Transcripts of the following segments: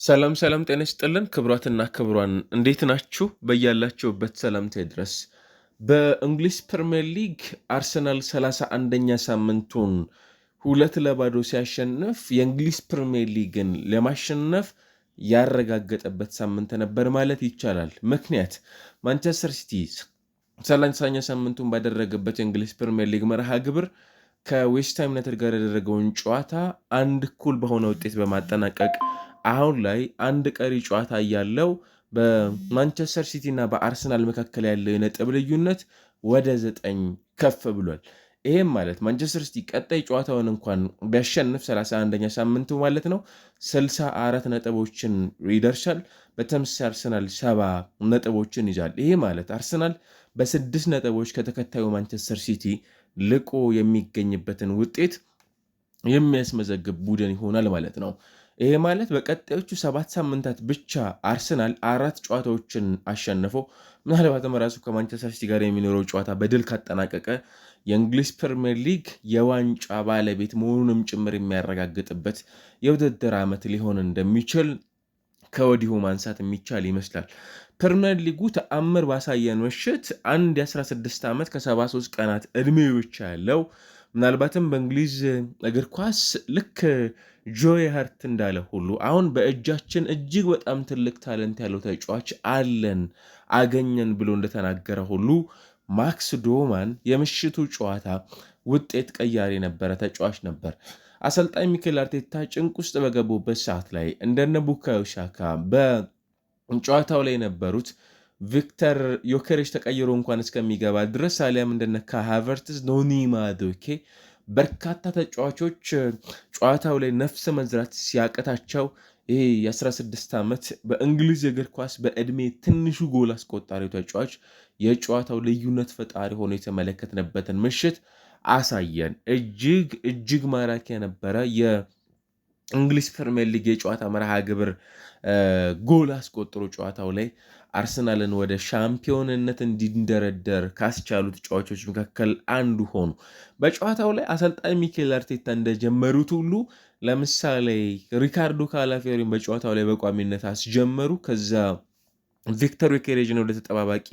ሰላም ሰላም፣ ጤና ይስጥልን ክቡራትና ክቡራን፣ እንዴት ናችሁ? በያላችሁበት ሰላምታ ይድረስ። በእንግሊዝ ፕሪምየር ሊግ አርሰናል 31ኛ ሳምንቱን 2-0 ሲያሸንፍ የእንግሊዝ ፕሪምየር ሊግን ለማሸነፍ ያረጋገጠበት ሳምንት ነበር ማለት ይቻላል። ምክንያት ማንቸስተር ሲቲ 30ኛ ሳምንቱን ባደረገበት የእንግሊዝ ፕሪምየር ሊግ መርሃ ግብር ከዌስትሃም ዩናይትድ ጋር ያደረገውን ጨዋታ 1 እኩል በሆነ ውጤት በማጠናቀቅ አሁን ላይ አንድ ቀሪ ጨዋታ እያለው በማንቸስተር ሲቲ እና በአርሰናል መካከል ያለው የነጥብ ልዩነት ወደ 9 ከፍ ብሏል። ይህም ማለት ማንቸስተር ሲቲ ቀጣይ ጨዋታውን እንኳን ቢያሸንፍ 31ኛ ሳምንቱ ማለት ነው 64 ነጥቦችን ይደርሳል። በተመሳሳይ አርሰናል 70 ነጥቦችን ይዛል። ይሄ ማለት አርሰናል በ6 ነጥቦች ከተከታዩ ማንቸስተር ሲቲ ልቆ የሚገኝበትን ውጤት የሚያስመዘግብ ቡድን ይሆናል ማለት ነው። ይሄ ማለት በቀጣዮቹ 7 ሳምንታት ብቻ አርሰናል አራት ጨዋታዎችን አሸንፎ ምናልባትም ራሱ ከማንቸስተር ሲቲ ጋር የሚኖረው ጨዋታ በድል ካጠናቀቀ የእንግሊዝ ፕሪምየር ሊግ የዋንጫ ባለቤት መሆኑንም ጭምር የሚያረጋግጥበት የውድድር ዓመት ሊሆን እንደሚችል ከወዲሁ ማንሳት የሚቻል ይመስላል። ፕሪምየር ሊጉ ተአምር ባሳየን ምሽት አንድ የ16 ዓመት ከ73 ቀናት ዕድሜ ብቻ ያለው፣ ምናልባትም በእንግሊዝ እግር ኳስ ልክ ጆይ ሃርት እንዳለ ሁሉ አሁን በእጃችን እጅግ በጣም ትልቅ talent ያለው ተጫዋች አለን፣ አገኘን ብሎ እንደተናገረ ሁሉ ማክስ ዶማን የምሽቱ ጨዋታ ውጤት ቀያሪ የነበረ ተጫዋች ነበር። አሰልጣኝ ሚኬል አርቴታ ጭንቅ ውስጥ በገቡበት ሰዓት ላይ እንደነ ቡካዮ ሳካ በጨዋታው ላይ የነበሩት፣ ቪክተር ዮኬሬሽ ተቀይሮ እንኳን እስከሚገባ ድረስ፣ አሊያም እንደነ ካይ ሃቨርትዝ፣ ኖኒ ማዱኬ፣ በርካታ ተጫዋቾች ጨዋታው ላይ ነፍስ መዝራት ሲያቅታቸው ይሄ የ16 ዓመት በእንግሊዝ እግር ኳስ በዕድሜ ትንሹ ጎል አስቆጣሪ ተጫዋች የጨዋታው ልዩነት ፈጣሪ ሆኖ የተመለከትንበትን ምሽት አሳየን። እጅግ እጅግ ማራኪ የነበረ የእንግሊዝ ፕሪሚየር ሊግ የጨዋታ መርሃ ግብር ጎል አስቆጥሮ ጨዋታው ላይ አርሰናልን ወደ ሻምፒዮንነት እንዲንደረደር ካስቻሉ ተጫዋቾች መካከል አንዱ ሆኑ። በጨዋታው ላይ አሰልጣኝ ሚኬል አርቴታ እንደጀመሩት ሁሉ ለምሳሌ ሪካርዶ ካላፊዮሪን በጨዋታው ላይ በቋሚነት አስጀመሩ። ከዛ ቪክተር ዮኬሬሽን ወደ ተጠባባቂ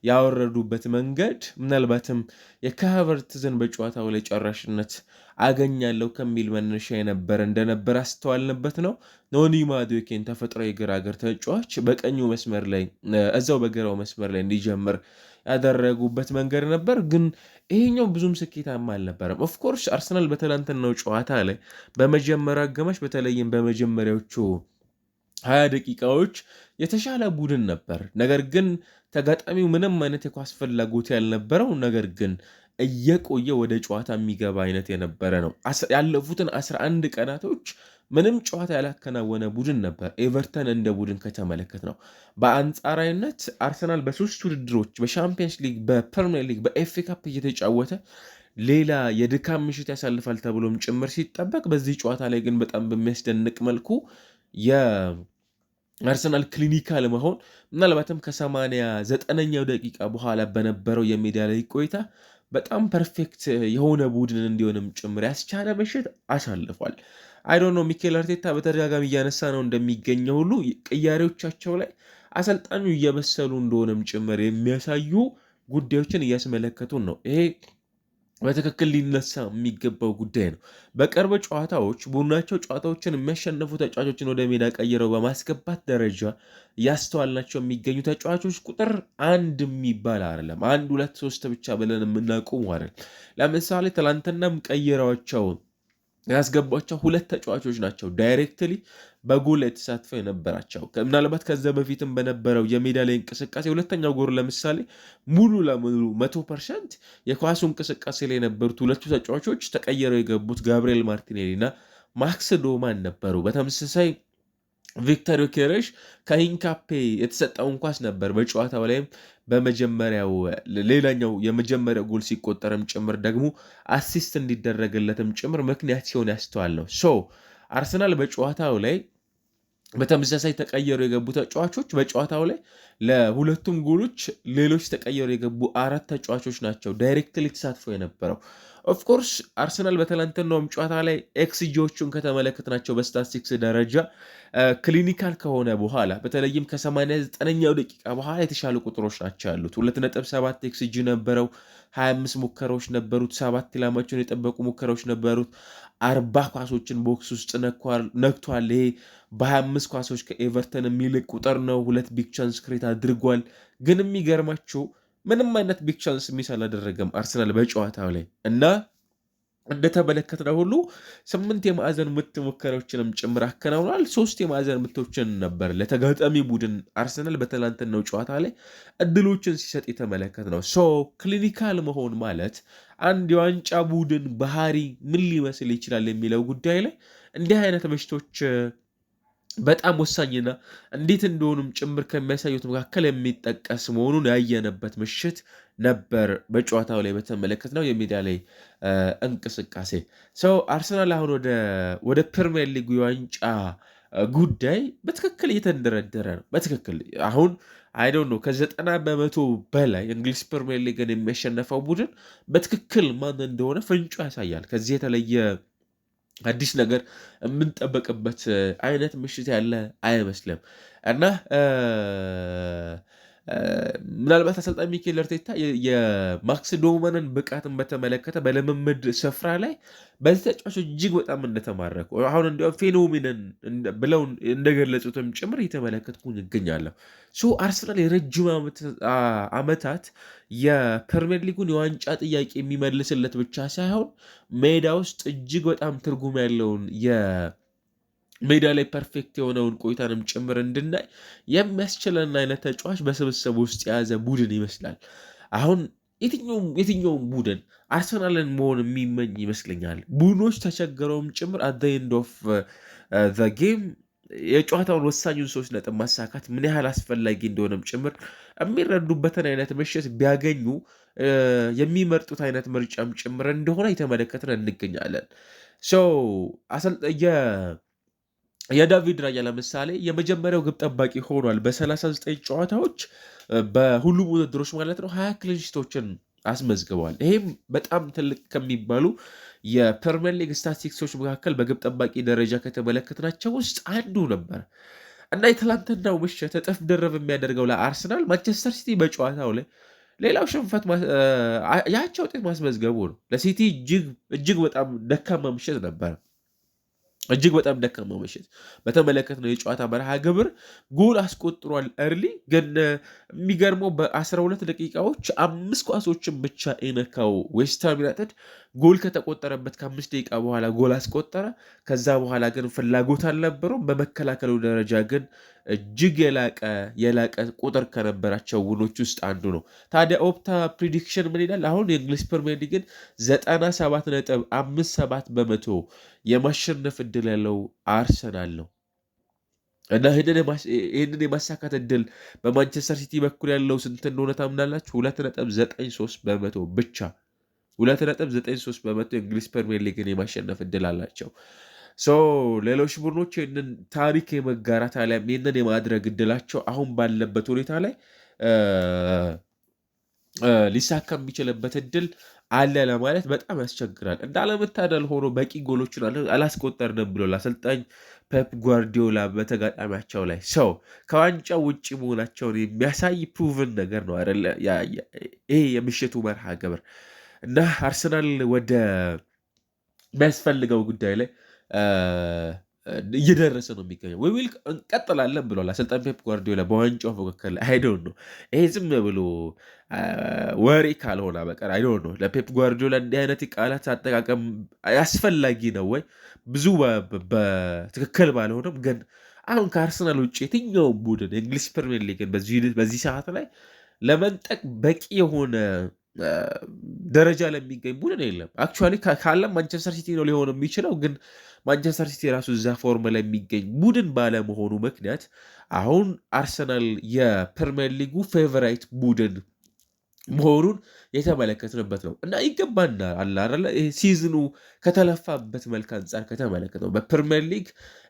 ያወረዱበት መንገድ ምናልባትም የካይ ሃቨርትዝን በጨዋታው ላይ ጨራሽነት አገኛለሁ ከሚል መነሻ የነበረ እንደነበር አስተዋልንበት ነው። ኖኒ ማዱኬን ተፈጥሮ የግራ እግር ተጫዋች በቀኙ መስመር ላይ፣ እዛው በግራው መስመር ላይ እንዲጀምር ያደረጉበት መንገድ ነበር። ግን ይሄኛው ብዙም ስኬታማ አልነበረም። Of course አርሰናል በትላንትናው ጨዋታ ላይ በመጀመሪያው አጋማሽ፣ በተለይም በመጀመሪያዎቹ 20 ደቂቃዎች የተሻለ ቡድን ነበር። ነገር ግን ተጋጣሚው ምንም አይነት የኳስ ፍላጎት ያልነበረው ነገር ግን እየቆየ ወደ ጨዋታ የሚገባ አይነት የነበረ ነው። ያለፉትን 11 ቀናቶች ምንም ጨዋታ ያላከናወነ ቡድን ነበር ኤቨርተን እንደ ቡድን ከተመለከትነው። በአንጻራዊነት አርሰናል በሶስት ውድድሮች በሻምፒየንስ ሊግ፣ በፕሪሚየር ሊግ፣ በኤፍኤ ካፕ እየተጫወተ ሌላ የድካም ምሽት ያሳልፋል ተብሎም ጭምር ሲጠበቅ በዚህ ጨዋታ ላይ ግን በጣም በሚያስደንቅ መልኩ የአርሰናል clinical መሆን ምናልባትም ከ89ኛው ደቂቃ በኋላ በነበረው የሜዳ ላይ ቆይታ በጣም perfect የሆነ ቡድን እንዲሆንም ጭምር ያስቻለ ምሽት አሳልፏል። I don't know፣ ሚኬል አርቴታ በተደጋጋሚ እያነሳ ነው እንደሚገኘው ሁሉ ቅያሬዎቻቸው ላይ አሰልጣኙ እየበሰሉ እንደሆነም ጭምር የሚያሳዩ ጉዳዮችን እያስመለከቱን ነው። ይሄ በትክክል ሊነሳ የሚገባው ጉዳይ ነው። በቅርብ ጨዋታዎች ቡድናቸው ጨዋታዎችን የሚያሸንፉ ተጫዋቾችን ወደ ሜዳ ቀይረው በማስገባት ደረጃ እያስተዋልናቸው የሚገኙ ተጫዋቾች ቁጥር አንድ የሚባል አይደለም። አንድ፣ ሁለት፣ ሶስት ብቻ ብለን የምናቆሙ አይደለም። ለምሳሌ ትላንትናም ቀይረዋቸው ያስገቧቸው ሁለት ተጫዋቾች ናቸው directly በጎል ላይ ተሳትፈው የነበራቸው። ምናልባት ከዛ በፊትም በነበረው የሜዳ ላይ እንቅስቃሴ ሁለተኛው ጎል ለምሳሌ ሙሉ ለሙሉ 100% የኳሱ እንቅስቃሴ ላይ የነበሩት ሁለቱ ተጫዋቾች ተቀይረው የገቡት ጋብርኤል ማርቲኔሊ እና ማክስ ዶማን ነበሩ። በተመሳሳይ ቪክተር ዮኬሬሽ ከሂንካፔ የተሰጠውን ኳስ ነበር በጨዋታው ላይም በመጀመሪያው ሌላኛው የመጀመሪያው ጎል ሲቆጠርም ጭምር ደግሞ assist እንዲደረግለትም ጭምር ምክንያት ሲሆን ያስተዋልነው። So አርሰናል በጨዋታው ላይ በተመሳሳይ ተቀይረው የገቡ ተጫዋቾች በጨዋታው ላይ ለሁለቱም ጎሎች ሌሎች ተቀይረው የገቡ አራት ተጫዋቾች ናቸው directly ተሳትፎ የነበረው። Of course አርሰናል በትላንትናውም ጨዋታ ላይ xG ዎቹን ከተመለከትናቸው በስታቲስቲክስ ደረጃ clinical ከሆነ በኋላ፣ በተለይም ከ89ኛው ደቂቃ በኋላ የተሻሉ ቁጥሮች ናቸው ያሉት። 2.7 xG ነበረው። 25 ሙከራዎች ነበሩት። 7 ኢላማቸውን የጠበቁ ሙከራዎች ነበሩት። 40 ኳሶችን box ውስጥ ነክቷል። ይሄ በ25 ኳሶች ከኤቨርተን የሚልቅ ቁጥር ነው። ሁለት big chance create አድርጓል። ግን የሚገርማችሁ ምንም አይነት big chance miss አላደረገም አርሰናል በጨዋታው ላይ። እና እንደተመለከትነው ሁሉ ስምንት የማዕዘን ምት ሙከራዎችንም ጭምር አከናውኗል። ሶስት የማዕዘን ምቶችን ነበር ለተጋጣሚ ቡድን አርሰናል በትላንትናው ጨዋታ ላይ እድሎችን ሲሰጥ የተመለከትነው። So clinical መሆን ማለት አንድ የዋንጫ ቡድን ባህሪ ምን ሊመስል ይችላል የሚለው ጉዳይ ላይ እንዲህ አይነት ምሽቶች በጣም ወሳኝና እንዴት እንደሆኑም ጭምር ከሚያሳዩት መካከል የሚጠቀስ መሆኑን ያየንበት ምሽት ነበር። በጨዋታው ላይ በተመለከትነው የሜዳ ላይ እንቅስቃሴ so አርሰናል አሁን ወደ ፕሪሚየር ሊጉ የዋንጫ ጉዳይ በትክክል እየተንደረደረ ነው። በትክክል አሁን I don't know ከ90% በላይ እንግሊዝ ፕሪሚየር ሊግን የሚያሸነፈው ቡድን በትክክል ማን እንደሆነ ፍንጩ ያሳያል። ከዚህ የተለየ አዲስ ነገር የምንጠበቅበት አይነት ምሽት ያለ አይመስልም። እና ምናልባት አሰልጣኝ ሚኬል አርቴታ የማክስ ዶውማንን ብቃትን በተመለከተ በልምምድ ስፍራ ላይ በዚህ ተጫዋች እጅግ በጣም እንደተማረኩ፣ አሁን እንዲያውም phenomenon ብለው እንደገለጹትም ጭምር እየተመለከትኩኝ እገኛለሁ። So አርሰናል የረጅም ዓመታት የፕሪሚየር ሊጉን የዋንጫ ጥያቄ የሚመልስለት ብቻ ሳይሆን ሜዳ ውስጥ እጅግ በጣም ትርጉም ያለውን ሜዳ ላይ perfect የሆነውን ቆይታንም ጭምር እንድናይ የሚያስችለን አይነት ተጫዋች በስብስብ ውስጥ የያዘ ቡድን ይመስላል። አሁን የትኛውም ቡድን አርሰናልን መሆን የሚመኝ ይመስለኛል። ቡድኖች ተቸግረውም ጭምር at the end of the game የጨዋታውን ወሳኙን 3 ነጥብ ማሳካት ምን ያህል አስፈላጊ እንደሆነም ጭምር የሚረዱበትን አይነት ምሽት ቢያገኙ የሚመርጡት አይነት ምርጫም ጭምር እንደሆነ የተመለከትን እንገኛለን። የዳቪድ ራያ ለምሳሌ የመጀመሪያው ግብ ጠባቂ ሆኗል። በ39 ጨዋታዎች በሁሉም ውድድሮች ማለት ነው 20 clean sheet ኦችን አስመዝግበዋል። ይሄም በጣም ትልቅ ከሚባሉ የፕሪሚየር ሊግ ስታቲስቲክሶች መካከል በግብ ጠባቂ ደረጃ ከተመለከትናቸው ውስጥ አንዱ ነበር። እና የትላንትናው ምሽት እጥፍ ድርብ የሚያደርገው ለአርሰናል ማንቸስተር ሲቲ በጨዋታው ላይ ሌላው ሽንፈት የአቻ ውጤት ማስመዝገቡ ነው። ለሲቲ እጅግ በጣም ደካማ ምሽት ነበር። እጅግ በጣም ደካማ ምሽት በተመለከትነው የጨዋታ መርሃ ግብር ጎል አስቆጥሯል early። ግን የሚገርመው በ12 ደቂቃዎች አምስት ኳሶችን ብቻ የነካው ዌስትሃም ዩናይትድ ጎል ከተቆጠረበት ከ5 ደቂቃ በኋላ ጎል አስቆጠረ። ከዛ በኋላ ግን ፍላጎት አልነበረውም። በመከላከሉ ደረጃ ግን እጅግ የላቀ ቁጥር ከነበራቸው ቡድኖች ውስጥ አንዱ ነው። ታዲያ ኦፕታ prediction ምን ይላል? አሁን የእንግሊዝ ፕሪሚየር ሊግን 97.57% የማሸነፍ እድል ያለው አርሰናል ነው። እና ይህንን የማሳካት እድል በማንቸስተር ሲቲ በኩል ያለው ስንት እንደሆነ ታምናላችሁ? 2.93% ብቻ። 2.93% የእንግሊዝ ፕሪሚየር ሊግን የማሸነፍ እድል አላቸው። So ሌሎች ቡድኖች ይህንን ታሪክ የመጋራት አሊያም ይህንን የማድረግ እድላቸው አሁን ባለበት ሁኔታ ላይ ሊሳካ የሚችልበት እድል አለ ለማለት በጣም ያስቸግራል። እንዳለመታደል ሆኖ በቂ ጎሎችን አላስቆጠርንም ብሎ አሰልጣኝ ፔፕ ጓርዲዮላ በተጋጣሚያቸው ላይ so ከዋንጫው ውጭ መሆናቸውን የሚያሳይ proven ነገር ነው አይደለ? ይሄ የምሽቱ መርሃ ግብር። እና አርሰናል ወደ የሚያስፈልገው ጉዳይ ላይ እየደረሰ ነው የሚገኘው። We will እንቀጥላለን ብሏል አሰልጣኝ ፔፕ ጓርዲዮላ በዋንጫው ፉክክር ላይ። I don't know ይሄ ዝም ብሎ ወሬ ካልሆነ በቀር I don't know ለፔፕ ጓርዲዮላ እንዲህ አይነት ቃላት አጠቃቀም አስፈላጊ ነው ወይ? ብዙ በትክክል ባልሆነም ግን አሁን ከአርሰናል ውጭ የትኛውም ቡድን የእንግሊዝ ፕሪሚየር ሊግን በዚህ ሰዓት ላይ ለመንጠቅ በቂ የሆነ ደረጃ ለሚገኝ ቡድን የለም። Actually ካለም ማንቸስተር ሲቲ ነው ሊሆን የሚችለው። ግን ማንቸስተር ሲቲ ራሱ እዛ form ላይ የሚገኝ ቡድን ባለመሆኑ ምክንያት አሁን አርሰናል የፕሪሚየር ሊጉ favorite ቡድን መሆኑን የተመለከትንበት ነው እና ይገባናል አለ አይደለ? Season ኑ ከተለፋበት መልክ አንጻር ከተመለከትነው በፕሪሚየር ሊግ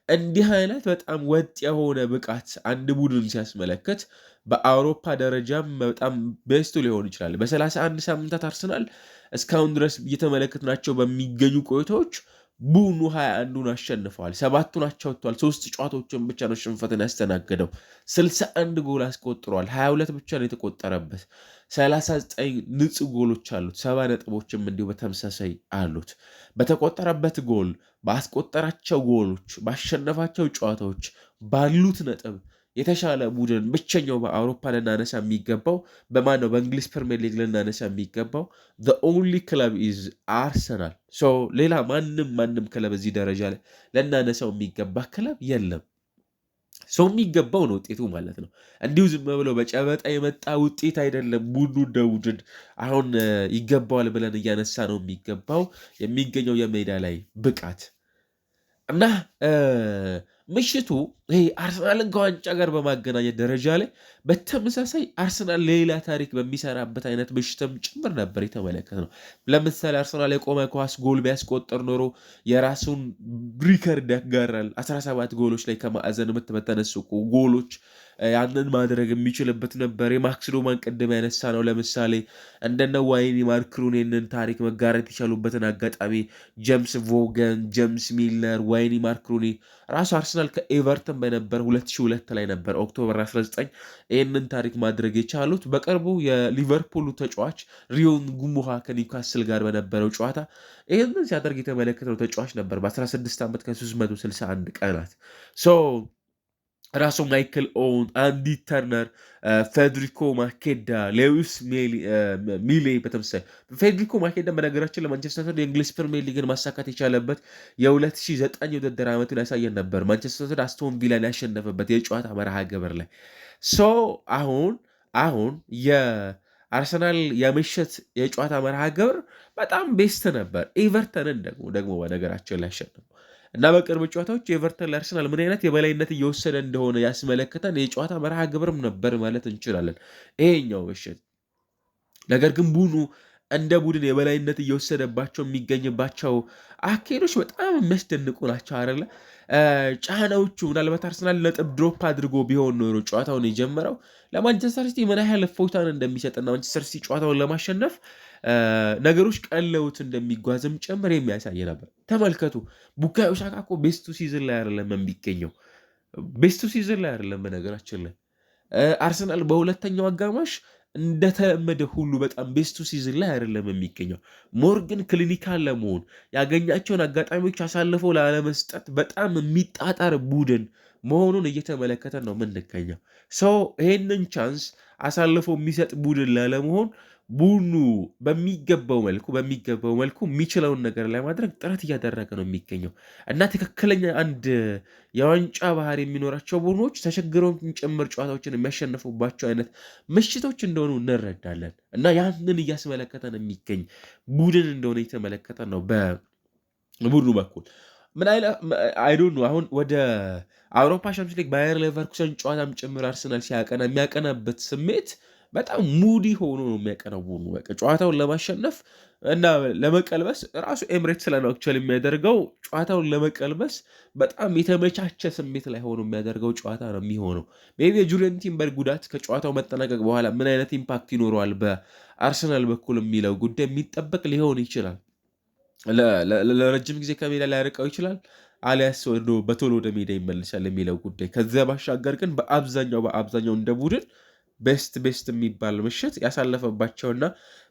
እንዲህ አይነት በጣም ወጥ የሆነ ብቃት አንድ ቡድን ሲያስመለክት በአውሮፓ ደረጃም በጣም best ኡ ሊሆን ይችላል። በ31 ሳምንታት አርሰናል እስካሁን ድረስ እየተመለከትናቸው በሚገኙ ቆይታዎች ቡድኑ 21ዱን አሸንፈዋል፣ ሰባቱን አቻ ወጥቷል። ሶስት ጨዋታዎችን ብቻ ነው ሽንፈትን ያስተናገደው። 61 ጎል አስቆጥሯል፣ 22 ብቻ ነው የተቆጠረበት። 39 ንጹህ ጎሎች አሉት፣ 70 ነጥቦችም እንዲሁ በተመሳሳይ አሉት። በተቆጠረበት ጎል፣ ባስቆጠራቸው ጎሎች፣ ባሸነፋቸው ጨዋታዎች ባሉት ነጥብ የተሻለ ቡድን ብቸኛው በአውሮፓ ልናነሳ የሚገባው በማን ነው? በእንግሊዝ ፕሪሚየር ሊግ ልናነሳ የሚገባው only club is አርሰናል። ሌላ ማንም ማንም ክለብ እዚህ ደረጃ ላይ ልናነሳው የሚገባ ክለብ የለም። So የሚገባው ነው ውጤቱ ማለት ነው። እንዲሁ ዝም ብለው በጨበጣ የመጣ ውጤት አይደለም። ቡድኑ እንደ ቡድን አሁን ይገባዋል ብለን እያነሳ ነው የሚገባው የሚገኘው የሜዳ ላይ ብቃት እና ምሽቱ ይሄ አርሰናልን ከዋንጫ ጋር በማገናኘት ደረጃ ላይ በተመሳሳይ አርሰናል ሌላ ታሪክ በሚሰራበት አይነት ምሽትም ጭምር ነበር የተመለከትነው። ለምሳሌ አርሰናል የቆመ ኳስ ጎል ቢያስቆጠር ኖሮ የራሱን ሪከርድ ያጋራል። 17 ጎሎች ላይ ከማዕዘን ምት በተነሱ ጎሎች ያንን ማድረግ የሚችልበት ነበር። የማክስ ዶማን ቅድም ያነሳ ነው። ለምሳሌ እንደነ ዋይኒ ማርክ ሩኔንን ታሪክ መጋራት የቻሉበትን አጋጣሚ ጀምስ ቮገን፣ ጀምስ ሚልነር፣ ዋይኒ ማርክ ሩኒ ራሱ አርሰናል ከኤቨርተን በነበረ 2002 ላይ ነበር October 19 ይህንን ታሪክ ማድረግ የቻሉት። በቅርቡ የሊቨርፑሉ ተጫዋች ሪዮ ንጉሞሃ ከኒውካስል ጋር በነበረው ጨዋታ ይህንን ሲያደርግ የተመለከተው ተጫዋች ነበር በ16 ዓመት ከ361 ቀናት። ራሱ ማይክል ኦውን፣ አንዲ ተርነር፣ ፌድሪኮ ማኬዳ፣ ሌዊስ ሚሌ፣ በተመሳሳይ ፌዴሪኮ ማኬዳ በነገራችን ለማንቸስተር ዩናይትድ የእንግሊዝ ፕሪሚየር ሊግን ማሳካት የቻለበት የ2009 የውድድር ዓመቱን ያሳየን ነበር። ማንቸስተር ዩናይትድ አስቶን ቪላን ያሸነፈበት የጨዋታ መርሃ ግብር ላይ። So አሁን የአርሰናል የምሽት የጨዋታ መርሃ ግብር በጣም best ነበር። ኤቨርተንን ደግሞ በነገራችን ላይ ያሸነፈው እና በቅርብ ጨዋታዎች ኤቨርተን ለአርሰናል ምን አይነት የበላይነት እየወሰደ እንደሆነ ያስመለከተን የጨዋታ መርሃ ግብርም ነበር ማለት እንችላለን ይሄኛው ምሽት። ነገር ግን ቡድኑ እንደ ቡድን የበላይነት እየወሰደባቸው የሚገኝባቸው አካሄዶች በጣም የሚያስደንቁ ናቸው አይደለ? ጫናዎቹ ምናልባት አርሰናል ነጥብ drop አድርጎ ቢሆን ኖሮ ጨዋታውን የጀመረው ለማንቸስተር ሲቲ ምን ያህል እፎይታን እንደሚሰጥና ማንቸስተር ሲቲ ጨዋታውን ለማሸነፍ ነገሮች ቀለውት እንደሚጓዝም ጭምር የሚያሳይ ነበር። ተመልከቱ፣ ቡካዮ ሳካ እኮ best ኡ season ላይ አይደለም የሚገኘው፣ best ኡ season ላይ አይደለም። በነገራችን ላይ አርሰናል በሁለተኛው አጋማሽ እንደተለመደ ሁሉ በጣም best ኡ season ላይ አይደለም የሚገኘው። More ግን clinical ለመሆን፣ ያገኛቸውን አጋጣሚዎች አሳልፎ ላለመስጠት በጣም የሚጣጣር ቡድን መሆኑን እየተመለከተ ነው የምንገኘው። So ይሄንን chance አሳልፎ የሚሰጥ ቡድን ላለመሆን ቡድኑ በሚገባው መልኩ የሚችለውን ነገር ለማድረግ ጥረት እያደረገ ነው የሚገኘው እና ትክክለኛ አንድ የዋንጫ ባህሪ የሚኖራቸው ቡድኖች ተቸግረው ጭምር ጨዋታዎችን የሚያሸንፉባቸው አይነት ምሽቶች እንደሆኑ እንረዳለን እና ያንን እያስመለከተን የሚገኝ ቡድን እንደሆነ የተመለከተ ነው። በቡድኑ በኩል ምን I don't know፣ አሁን ወደ አውሮፓ ሻምፒዮንስ ሊግ ባየር ሌቨርኩሰን ጨዋታም ጭምር አርሰናል ሲያቀና የሚያቀናበት ስሜት በጣም moody ሆኖ ነው የሚያቀናው ቡድኑ። በቃ ጨዋታውን ለማሸነፍ እና ለመቀልበስ ራሱ ኤምሬትስ ላይ ነው actually የሚያደርገው፣ ጨዋታውን ለመቀልበስ በጣም የተመቻቸ ስሜት ላይ ሆኖ የሚያደርገው ጨዋታ ነው የሚሆነው። Maybe የጁሪየን ቲምበር ጉዳት ከጨዋታው መጠናቀቅ በኋላ ምን አይነት impact ይኖረዋል በአርሰናል በኩል የሚለው ጉዳይ የሚጠበቅ ሊሆን ይችላል። ለረጅም ጊዜ ከሜዳ ሊያርቀው ይችላል፣ አሊያስ በቶሎ ወደ ሜዳ ይመልሳል የሚለው ጉዳይ። ከዚያ ባሻገር ግን በአብዛኛው እንደ ቡድን best best የሚባል ምሽት ያሳለፈባቸውና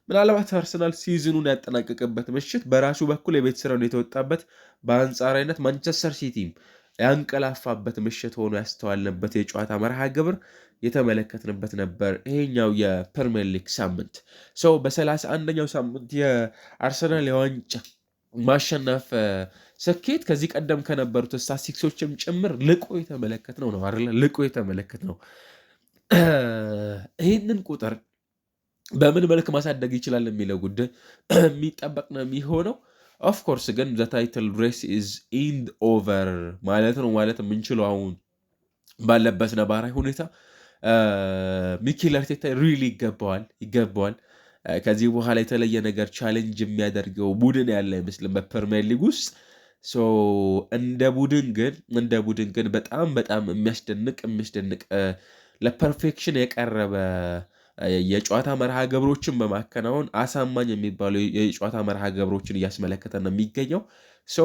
ምናልባት አርሰናል season ኑን ያጠናቀቀበት ምሽት፣ በራሱ በኩል የቤት ስራውን የተወጣበት፣ በአንጻራዊነት ማንቸስተር ሲቲም ያንቀላፋበት ምሽት ሆኖ ያስተዋልንበት የጨዋታ መርሃ ግብር የተመለከትንበት ነበር። ይሄኛው የፕሪሚየር ሊግ ሳምንት so በ31ኛው ሳምንት የአርሰናል የዋንጫ ማሸነፍ ስኬት ከዚህ ቀደም ከነበሩት ስታቲስቲክሶችም ጭምር ልቆ የተመለከትነው ነው አይደለ? ልቆ የተመለከትነው። ይህንን ቁጥር በምን መልክ ማሳደግ ይችላል የሚለው ጉዳይ የሚጠበቅ ነው የሚሆነው። Of course ግን the title race is end over ማለት ነው ማለት የምንችለው አሁን ባለበት ነባራዊ ሁኔታ ሚኬል አርቴታ really ይገባዋል፣ ይገባዋል። ከዚህ በኋላ የተለየ ነገር challenge የሚያደርገው ቡድን ያለ አይመስልም በፕሪሚየር ሊግ ውስጥ። እንደ ቡድን ግን በጣም በጣም የሚያስደንቅ ለ perfection የቀረበ የጨዋታ መርሃ ግብሮችን በማከናወን አሳማኝ የሚባሉ የጨዋታ መርሃ ግብሮችን እያስመለከተ ነው የሚገኘው። So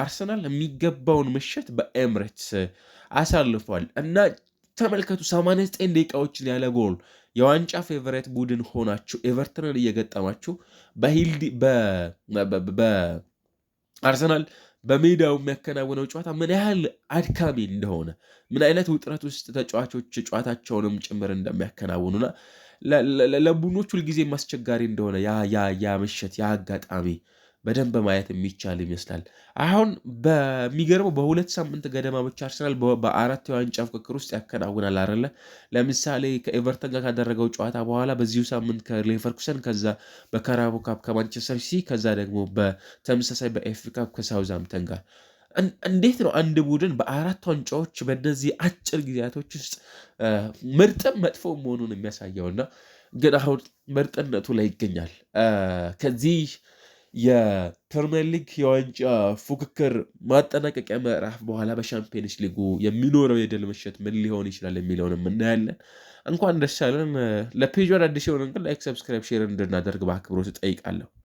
አርሰናል የሚገባውን ምሽት በኤምሬትስ አሳልፏል እና ተመልከቱ፣ 89 ደቂቃዎችን ያለ ጎል የዋንጫ favorite ቡድን ሆናችሁ ኤቨርተንን እየገጠማችሁ በአርሰናል በሜዳው የሚያከናውነው ጨዋታ ምን ያህል አድካሚ እንደሆነ፣ ምን አይነት ውጥረት ውስጥ ተጫዋቾች ጨዋታቸውንም ጭምር እንደሚያከናውኑና ለቡድኖች ሁልጊዜም አስቸጋሪ እንደሆነ ያ ምሽት ያ አጋጣሚ በደንብ ማየት የሚቻል ይመስላል። አሁን በሚገርመው በ2 ሳምንት ገደማ ብቻ አርሰናል በአራት የዋንጫ ፉክክር ውስጥ ያከናውናል አይደለ? ለምሳሌ ከኤቨርተን ጋር ካደረገው ጨዋታ በኋላ በዚሁ ሳምንት ከሌቨርኩሰን፣ ከዛ በካራባኦ ካፕ ከማንቸስተር ሲቲ፣ ከዛ ደግሞ በተመሳሳይ በኤፍኤ ካፕ ከሳውዝሃምፕተን ጋር። እንዴት ነው አንድ ቡድን በአራት ዋንጫዎች በእነዚህ አጭር ጊዜያቶች ውስጥ ምርጥም መጥፎ መሆኑን የሚያሳየውና ግን አሁን ምርጥነቱ ላይ ይገኛል። ከዚህ የፕሪሚየር ሊግ የዋንጫ ፉክክር ማጠናቀቂያ ምዕራፍ በኋላ በሻምፒየንስ ሊጉ የሚኖረው የድል ምሽት ምን ሊሆን ይችላል የሚለውንም እናያለን። እንኳን ደስ ያለን። ለፔጁ አዳዲስ የሆንን ግን like፣ subscribe፣ share እንድናደርግ በአክብሮት እጠይቃለሁ።